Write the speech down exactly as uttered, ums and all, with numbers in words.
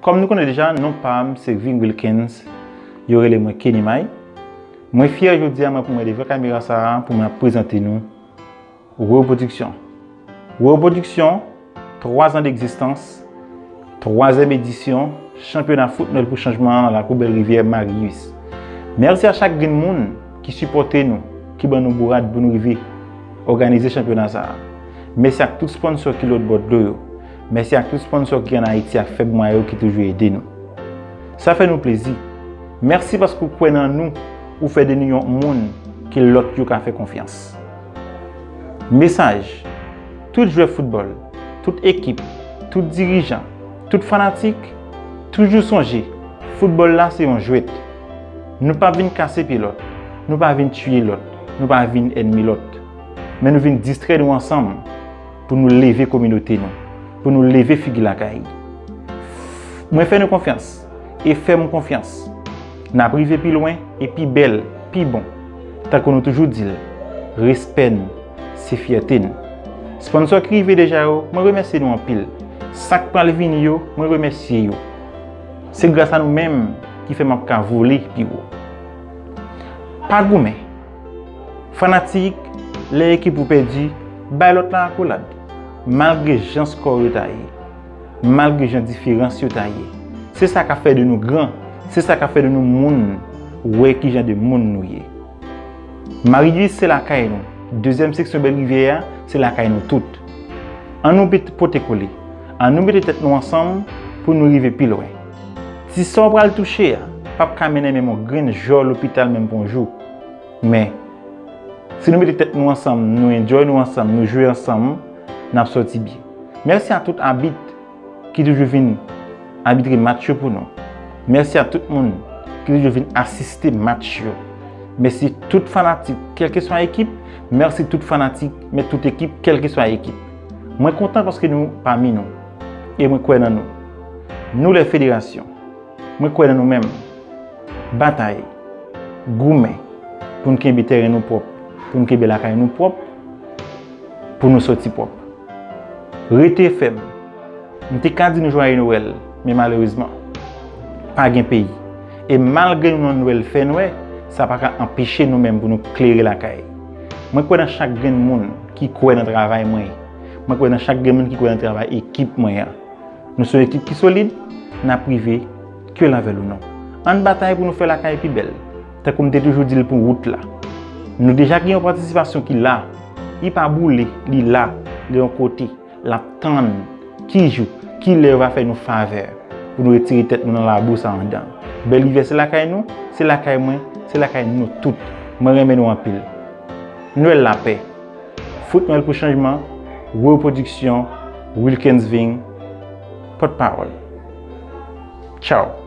Kòm nou konnen deja, non pa m se Ving Wilkens. Yo rele mwen Kenny May. Mwen fyè jodi a mwen pou mwen devan kamera sa a pou mwen ap prezante nou World Production. World Production, twa zan d'egzistans, twazyèm edisyon chanpyona fout nwèl pou chanjman an nan lakou Bèl Rivyè Marius. Mèsi a chak grenn moun ki sipòte nou, ki ban nou bourad pou nou rive òganize chanpyona sa a. Mèsi ak tout sponsò ki lòt bò dlo yo. Mèsi ak tout sponsò ki ann Ayiti ak fèb mwayen yo ki toujou ede nou. Sa fè nou plezi. Mèsi paske w kwè nan nou, ou fè de nou yon moun ke lòt yo ka fè konfyans. Mesaj, tout jwè foutbòl, tout ekip, tout dirijan, tout fanatik, toujou sonje, foutbòl la se yon jwèt. Nou pa vin kase pye lòt, nou pa vin tiye lòt, nou pa vin ènmi lòt. Men nou vin distrè nou ansanm pou nou leve kominote nou, pou nou leve figi lakay. Mwen fè nou konfyans e fè m konfyans. N ap rive pi lwen e pi bèl, pi bon. Tankou nou toujou di l, respè n, se fyète n. Sponsò ki rive deja yo, mwen remèsye nou anpil. Sa k pral vini yo, mwen remèsye yo. Se gras a nou menm ki fè m ap ka vole pi wo. Pa goumen. Fanatik, lè ekip ou pèdi, bay lòt la akolad. Malgre jan skò yo ta ye, malgre jan diferans yo ta ye, se sa k ap fè de nou gran, se sa k ap fè de nou moun, wè ki jan de moun nou ye. Marius se lakay nou. Dezyèm seksyon Bèl Rivyè a, se lakay nou tout. Ann nou mete pote kole. Ann nou mete tèt nou ansanm pou nou rive pi lwen. Ti sa w pral touche a p ap ka mennen menm yon grenn jò lopital menm pa yon jou. Men, si nou mete tèt nou ansanm, nou enjoy nou ansanm, nou jwe ansanm, n ap sòti byen. Mèsi a tout abit ki toujou vin abitre match yo pou nou. Mèsi a tout moun ki toujou vin asiste match yo. Mèsi tout fanatik, kèlkeswa ekip. Mèsi tout fanatik, men tout ekip, kèlkeswa ekip. Mwen kontan paske nou pami nou. E mwen kwè nan nou. Nou lè federasyon. Mwen kwè nan nou menm. Batay. Goumen. Pou n kenbe tèren nou pwòp. Pou n kenbe lakay nou pwòp. Pou nou sòti pwòp. Rete fèm. M te ka di nou jwaye Nwèl, men malerezman, pa gen peyi. E malgre nou nan Nwèl fè nwè, sa pa ka anpeche nou menm pou nou klere lakay. Mwen kwè nan chak grenn moun ki kwè nan travay mwen. Mwen kwè nan chak grenn moun ki kwè nan travay ekip mwen an. Nou se yon ekip ki solid, n ap rive, ke l anvè l ou non. Ann batay pou nou fè lakay pi bèl. Tankou m te toujou di l pou wout la. Nou deja gen yon patisipasyon ki la. Li pa boule, li la, li yon kote. L ap tann ki jou, ki lè yo va fè nou favè pou nou retire tèt nou nan labou sa anndan. Bèl Rivyè se lakay nou, se lakay mwen, se lakay nou tout. Mwen renmen nou anpil. Nwèl lapè. Fout Nwèl pou chanjman, World Production, Wilkens Ving, pòtpawòl. Tchaw.